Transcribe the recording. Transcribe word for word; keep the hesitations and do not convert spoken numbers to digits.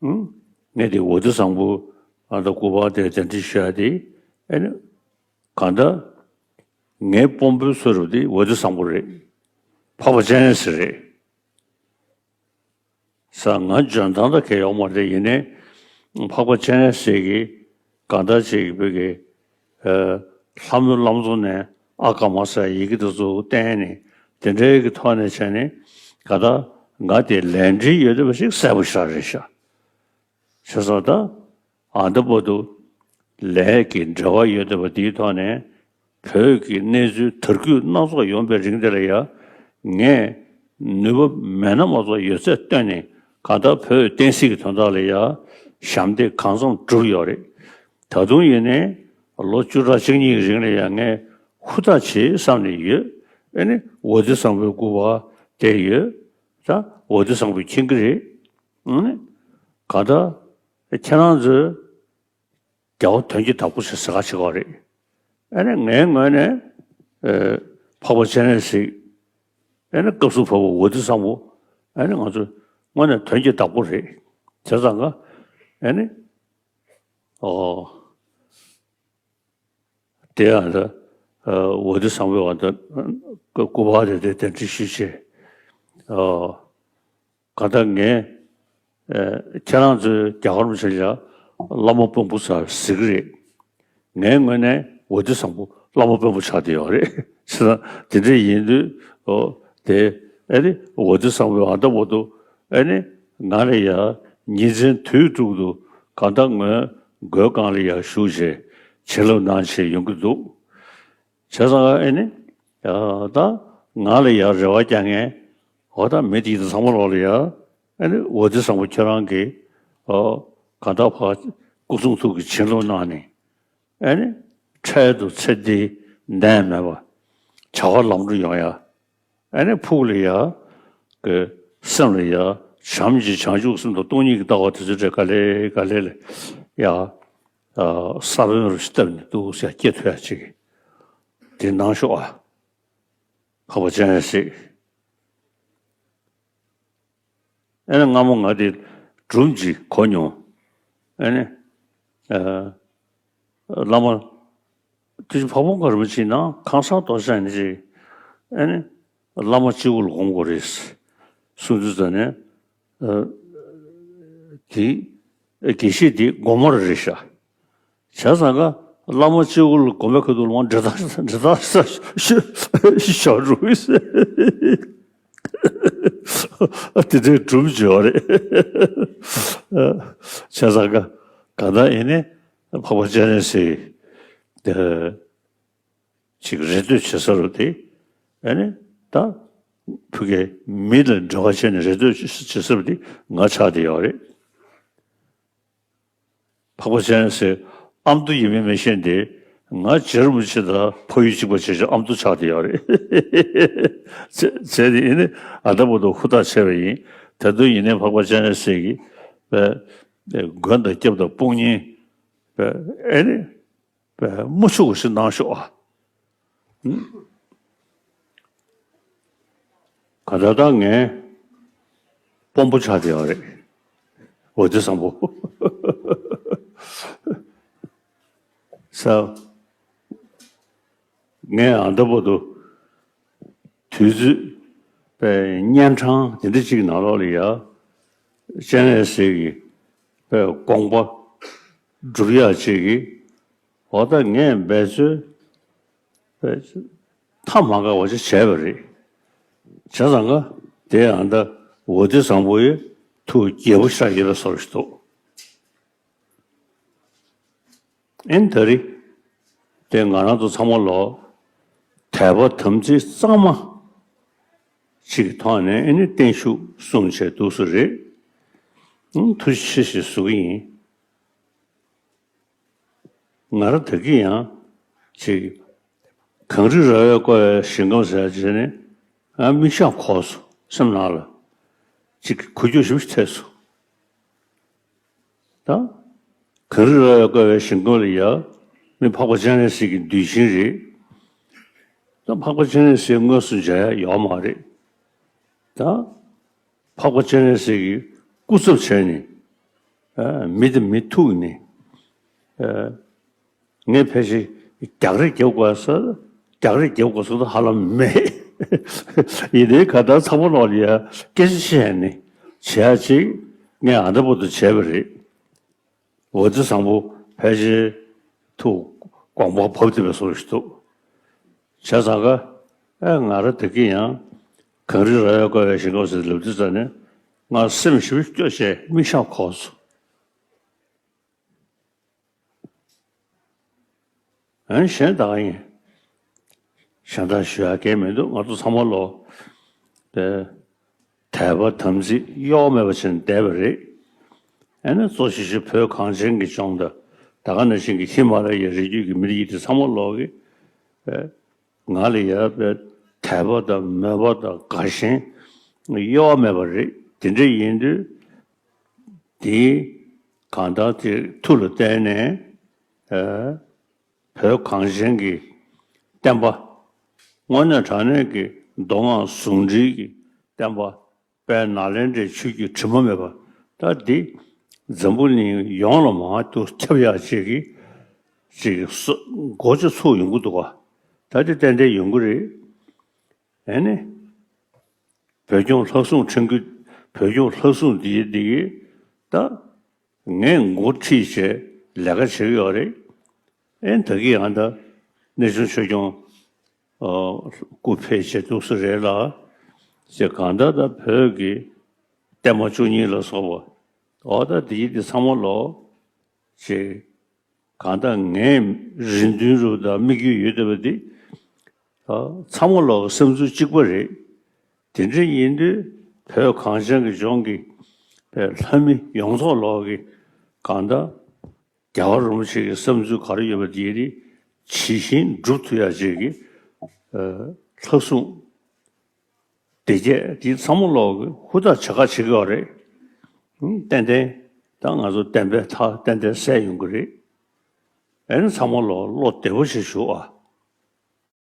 ཨང་། ངས་དེ་ཝ་ཏི་བཟང་པོ་ཨ་ད་སྐུ་པར་དེ་གདན་འདྲེན་ཞུ་ཡ་དེ་ཨ་ནི་གང་ལྟར་ངའི་དཔོན་པོའི་བཟོ་འདྲ་དེ་ཝ་ཏི་བཟང་པོ་རེད། འཕགས་པ་སྤྱན་རས་གཟིགས་རེད། ས་ང་འཇོན་ཐང་ད་གས་ཡོག་མ་རེད། ཡིན་ནའི་འཕགས་པ་སྤྱན་རས་གཟིགས་ཀྱི་གང་ལྟར་ཅིག་བོད་ཀྱི་ལྷ་མོའི་བླ་མཚོ་ནས་ཨ་ཀ་མ་ཟེར་ཡི་གེ་དེ་ཚོ་བསྟན་ནས་དེ་འདྲའི་གི་ཐོག་ནས་བྱས་ནས་གང་ལྟར་ང་དེ་ལས་འབྲེལ་ཡོད་བསྡད་པ་ཞིག་གསལ་པོ་ཞེ་དྲག་རེད་ཤག་བྱས་ཙང་ད་ཨ་འདི་བར་དུ་ལས་ཀྱི་འབྲེལ་བ་ཡོད་བསྡད་པ་འདིའི་ཐོག་ནས་བོད་ཀྱི་གནས་ཚུལ་དར་རྒུད་སྣ་ཚོགས་ཡོང་པའི་རིང་དེ་ལ་ཡ་ངས་ནུས་པ་མེད་ན་མ་གཏོགས་ཡོད་ཚད་བཏོན་ནས་གང་ལྟར་བོད་བསྟན་སྲིད་ཀྱི་དོན་དག་ལ་ཡ་ཞབས་འདེགས་གང་འཚམ་བསྒྲུབས་ཡོད་རེད། ད་དུང་ཡིན་ནའི་ལོ་བཅུ་ཕྲག་གཅིག་གཉིས་ཀྱི་རིང་ལ་ཡ་ངས་ཧུར་ཐག་བྱེད་བསམ་ནས་ཡོད། ཨ་ནི་ཝ་ཏི་བཟང་པོའི་སྐུ་པར་བསྡད་ཡོད། ད་ཝ་ཏི་བཟང་པོས་མཁྱེན་གྱི་རེད། ཨ་ནི་གང་ལྟར་ཁྱེད་རང་ཚོས་རྒྱལ་བ་དོན་གྱི་བདག་པོ་ཞེས་ཟེར་ག་བྱེད་ཀྱི་ཡོད་རེད། ཨ་ནི་ངའི་ངོས་ནས་ཨ་འཕགས་པ་སྤྱན་རས་གཟིགས་ཨ་ནི་སྐབས་སུ་བབ་པ་ཝ་ཏི་བཟང་པོ་ཨ་ནི་ང་ཚོ་དངོས་གནས་དོན་གྱི་བདག་པོ་རེད། བྱས་ཙང་ཀ་ཨ་ནི་ཨོ། དེ་ཡང་ད་ཝ་ཏི་བཟང་པོའི་བར་དུ་སྐུ་པར་དེ་དེ་གདན་འདྲེན་ཞུས་བྱས། གང་ལྟར་ངས་ཁྱེད་རང་ཚོའི་རྒྱ་གར་མི་ཆ་ཆ་བླ་མ་དཔོན་པོ་ཟེར་ཟེར་གི་རེད། ངའི་ངོས་ནས་ཝ་ཏི་བཟང་པོ་བླ་མ་དཔོན་པོ་ཆགས་བསྡད་ཡོད་རེད། བྱས་ཙང་དེ་འདྲ་ཡིན་དུས་ཨོ་དེ་ཨ་ནི་ཝ་ཏི་བཟང་པོའི་ཨ་ད་བར་དུ་ཨ་ནི་ང་ལ་ཡ་ཉིན་མཚན་དུས་དྲུག་ཏུ་གང་ལྟར་ངའི་མགོན་སྒང་ལ་ཡ་བཞུགས་བྱས་བྱིན་རླབས་གནང་བྱས་ཡོང་གི་འདུག་བྱས་ཙང་ཨ་ནི་ད་ང་ལ་ཡ་རེ་བ་རྒྱག་མཁན་འོ་ད་མི་དེ་ཚོ་ཚང་མ་ལོག་ལ་ཡ་ཨ་ནི་ཝ་ཏི་བཟང་པོ་ཁྱེད་རང་གིས་ཨོ་གང་ལྟར་ཕར་སྐུ་གསུང་ཐུགས་ཀྱི་བྱིན་རླབས་གནང་ནས། ཨ་ནི་འཕྲལ་དུ་ཚེ་འདི་ནད་མེད་པ་བྱ་བ་ལམ་འགྲོ་ཡོང་ཡ། ཨ་ནི་ཕུགས་ལ་ཡ་གི་སེམས་ལ་ཡ་བྱམས་ཀྱི་བྱང་ཆུབ་སེམས་དང་སྟོང་ཉིད་ཀྱི་ལྟ་བ་དེ་ཚོ་འདྲ་ག་ལེ་ག་ལེ་ལ་ཡ་ས་བོན་རུ་བཏབ་ནས་འདུག་ཟེར་སྐྱེ་ཐུབ་ཡ་ཅིག་དེ་གནང་ཤོག་ཨ། འཕགས་པ་སྤྱན་རས་གཟིགས། ཨ་ནི་སྔ་མོ་ང་དེ་སྒྲུང་ཅིག་གོ་མྱོང་། ཨ་ནི་ཨ་བླ་མ་དུས་ཀྱི་འཕགས་པ་མགོན་རིན་པོ་ཆེ་ནང་ཁང་གསར་རྡོ་རྗེ་ཅན་ཅིག་ཨ་ནི་བླ་མ་གཅིག་པུ་ལ་སྒོམ་དགོས་རེད་གསུང་དུས་ཙ་ནས་ཨ་དེ་དགེ་བཤེས་དེ་སྒོམ་མ་རེད་ཤག་བྱས་ཙང་ཀ་བླ་མ་གཅིག་པུ་ལ་སྒོམ་པའི་ཁ་ཐུག་ལ་འབྲེལ་ཐག་འབྲེལ་ཐག་ཤོར་འགྲོ་གི་ཟེར། དེ་འདྲའི་སྒྲུང་བརྗོད་རེད། བྱས་ཙང་ཀ་གང་ལྟར་ཡིན་ནའི་འཕགས་པ་སྤྱན་རས་གཟིགས་ཅིག་རེ་ལྟོས་བྱེད་ས་རུ་དེ་ཨ་ནི་ད་ཕ་གིའི་མི་ལ་འབྲེལ་བ་བྱས་ནས་རེ་ལྟོས་བྱེད་ས་རུ་དེ་ང་ཆགས་བསྡད་ཡོད་རེད། འཕགས་པ་སྤྱན་རས་གཟིགས་ཨ་མདོ་ཡིན་མིན་མི་ཤེས་ཏེ་ང་རྗེ་རིན་པོ་ཆེ་དང་ཕ་ཡུལ་གཅིག་པ་བྱས་ཀྱང་ཨ་མདོ་ཆགས་བསྡད་ཡོད་རེད། བྱས་བྱས་ཏེ་ཡིན་ནའི་ཨ་ད་བར་དུ་ཧུར་ཐག་བྱས་པ་ཡིན། ད་དུང་ཡིན་ནའི་འཕགས་པ་སྤྱན་རས་གཟིགས་ཀྱི་པའི་མགོན་དང་སྐྱབས་དང་དཔུང་གཉེན་པའི་ཨེ་ནི་པའི་དམུ་ཆུ་བ་ཞིག་གནང་ཤོག་ཨ། ག་ད་ལྟ་ངའི་དཔོན་པོ་ཆགས་བསྡད་ཡོད་རེད། འོ་དེ་བཟང་པོ། ས། ངས་ཨ་ད་བར་དུ་དུས་ཚོད་པའི་གཉན་འཕྲང་དེ་འདྲ་ཅིག་ནང་ལོགས་ལ་ཡ་སྤྱན་རས་གཟིགས་ཀྱི་པའི་དགོངས་པ་སྒྲུབ་ཡག་ཅིག་གི་འོ་ད་ངས་འབད་རྩོལ་པའི་ཐབས་མ་འགག་པ་ཅིག་བྱས་པ་རེད། བྱས་ཙང་ཀ་དེ་ཨ་ད་འོ་དེ་བཟང་པོ་ཡི་ཐུགས་དགྱེས་པོ་ཤར་ཡོད་པའི་བཟོ་ཞིག་འདུག་ཨེ་ནི་ད་རེས་དེ་ང་རང་ཚོ་ཚང་མ་ལོ་དད་པ་དམ་ཚིག་གཙང་མ་ཅིག་གི་ཐོག་ནས་ཨེ་ནི་བརྟན་བཞུགས་གསུངས་བྱས་འདུག་སེ་རེད། ཨང་ཐུགས་རྗེ་ཆེ་ཞེས་ཞུ་གི་ཡིན། ང་རང་ད་གིན་ཡང་ཅིག་གངས་རི་ར་བས་བསྐོར་བའི་ཞིང་ཁམས་ཟེར་བྱས་ནས་ཨ་མིག་ཞགས་འཁོར་སོང་སེམས་ནང་ལ་ཅིག་གུ་ཡངས་ཞིག་ཐེབས་སོང་། ད་གངས་རི་ར་བས་བསྐོར་བའི་ཞིང་ཁམས་ལ་ཡ་མི་འཕགས་པ་སྤྱན་རས་གཟིགས་ཀྱི་གདུལ་ཞིང་རེད། ད་འཕགས་པ་སྤྱན་རས་གཟིགས་དངོས་སུ་མཇལ་ཡ་ཡོད་མ་རེད། ད་འཕགས་པ་སྤྱན་རས་གཟིགས་ཀྱི་སྐུ་ཚབ་བྱས་ནས་ ཨ། མི་དང་མི་ཐུག་ནས། ཨ། ངས་ཕལ་ཆེར་རྒྱག་རེས་རྒྱབ་དགོས་ས། རྒྱག་རེས་རྒྱབ་དགོས་ས་ད་ཧ་ལམ་མེད། ཡིན་ནའི་གང་ལྟར་ཚང་མ་ལོག་ལ་ཡ་སྐད་ཆ་བཤད་ནས་བྱེད་ཡ་ཅིག་ངས་ཨ་འདྲ་པོ་དུ་བྱས་པ་རེད། འོ་དེ་བཟང་པོ་ཕལ་ཆེར་ཐུགས་དགོངས་པ་བབས་བསྡད་པའི་བཟོ་ཞིག་འདུག་བྱས་ཙང་ཀ་ཨེ་ང་རང་དེ་གི་ཡང་གངས་རི་རྭ་ཡོད་དཀའ་བའི་ཞིང་ཁམས་ཟེར་ལབ་དུས་ཙ་ནས་ང་སེམས་ཞེ་པོ་སྐྱོ་བྱས་མིག་ཤག་འཁོར་སོང་། ཨན་གཞན་དག་ཡིན། གཞན་དག་ཞུ་ཡག་གང་མི་འདུག་ང་ཚོ་ཚང་མ་ལོ། དེ། དད་པ་དམ་ཚིག་གཡོ་བ་མེད་པ་བྱས་ནས་བསྡད་པ་རེད། ཨ་ནི་གཙོ་ཆེ་ཤོས་བོད་གངས་ཅན་གྱི་ལྗོངས་དང་ད་ག་ནང་བཞིན་གྱི་ཧི་མ་ལ་ཡའི་རི་རྒྱུད་ཀྱི་མི་རིགས་དེ་ཚང་མ་ལོག་གི། ཨ། ང་ལ་ཡོད་པའི་དད་པ་དང་མོས་པ་དང་དགའ་ཞེན་གཡོ་བ་མེད་པ་རེད། དེ་འདྲ་ཡིན་དུས་དེའི་གང་ལྟར་དེ་མཐུ་ལ་བརྟེན་ནས། ཨ། བོད་གངས་ཅན་གྱི་བསྟན་པ། དངོས་གནས་དྲང་གནས་ཀྱི་མདོ་སྔགས་ཟུང་འབྲེལ་གྱི་བསྟན་པ། དཔལ་ནཱ་ལེནྡྲའི་ཆོས་བརྒྱུད་དྲི་མ་མེད་པ། ད་འདི་འཛམ་བུ་གླིང་ཡོངས་ལ་མང་དུ་ཁྱབ་ཡག་ཅིག་གི་ཅིག་སོ་སྒོ་ཅིག་ཚུགས་ཡོང་གི་འདུག་ག་ད་འདི་ཏན་ཏན་ཡོང་གི་རེད། ཨེ་ནི། བོད་སྐྱོང་ལྷ་སྲུང་ཁྲིམས་ཀྱི་བོད་སྐྱོང་ལྷ་སྲུང་འདི་འདི་གི་ད། ངས་འགོ་ཁྲིད་བྱས་ལས་ཀ་བྱེད་ཀྱི་ཡོད་རེད། ཨེ་ད་གི་ཡང་ད་གནས་ཆུང་ཆོས་སྐྱོང་ཨ་སྐུ་ཕེབས་བྱས་འདུག་ས་རེད་ལ། ཅེས་གང་ལྟར་ད་བོད་ཀྱི་བསྟན་པ་བཅུ་གཉིས་ལ་སོགས་པ་འོ་ད་འདི་འདི་ཚང་མ་ལོ་ཅེས་གང་ལྟར་ངས་རེ་འདུན་རུ་དང་དམིགས་ཡུལ་ཡོད་བསྡད་པ་འདི་ཨ་ཚང་མ་ལོ་བསམ་ཚུལ་གཅིག་པ་རེད། དེ་འདྲ་ཡིན་དུས་བོད་གངས་ཅན་གྱི་ལྗོངས་ཀྱི་ལྷ་མི་ཡོངས་རྫོགས་ལོག་གི་གང་ལྟར་རྒྱལ་བ་རིན་པོ་ཆེ་གི་བསམ་ཚུལ་ག་རེ་ཡོད་པ་དེ་རིགས་ཇི་བཞིན་སྒྲུབ་ཐུབ་ཡ་ཅིག་གི་ལྷ་སྲུང་སྡེ་བརྒྱད་དེ་ཚང་མ་ལོག་གི་ཧུར་ཐག་བྱེད་ཁ་བྱེད་ཀྱི་ཡོད་རེད། ཏན་ཏན་ད་ང་ཚོ་བསྟན་པའི་མཐའ་ཏན་ཏན་གསལ་ཡོང་གི་རེད། ཨེ་ནི་ཚང་མ་ལོ་བློ་བདེ་པོ་ཞིག་ཞུ་ཨ།